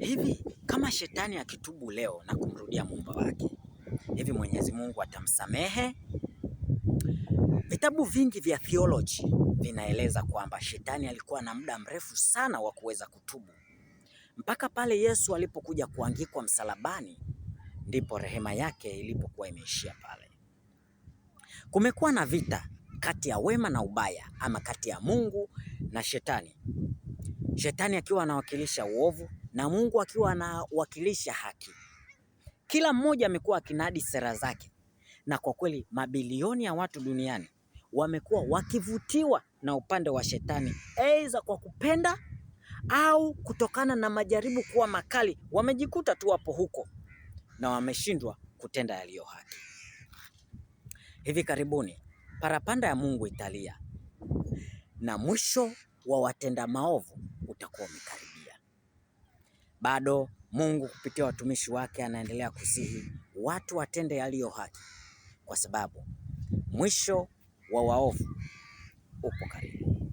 Hivi kama shetani akitubu leo na kumrudia muumba wake, hivi Mwenyezi Mungu atamsamehe? Vitabu vingi vya theology vinaeleza kwamba shetani alikuwa na muda mrefu sana wa kuweza kutubu mpaka pale Yesu alipokuja kuangikwa msalabani, ndipo rehema yake ilipokuwa imeishia pale. Kumekuwa na vita kati ya wema na ubaya, ama kati ya Mungu na shetani, shetani akiwa anawakilisha uovu na Mungu akiwa anawakilisha haki. Kila mmoja amekuwa akinadi sera zake, na kwa kweli mabilioni ya watu duniani wamekuwa wakivutiwa na upande wa shetani, aidha kwa kupenda au kutokana na majaribu kuwa makali, wamejikuta tu wapo huko na wameshindwa kutenda yaliyo haki. Hivi karibuni parapanda ya Mungu italia na mwisho wa watenda maovu utakuwa umekaribia. Bado Mungu kupitia watumishi wake anaendelea kusihi watu watende yaliyo haki, kwa sababu mwisho wa waovu upo karibu.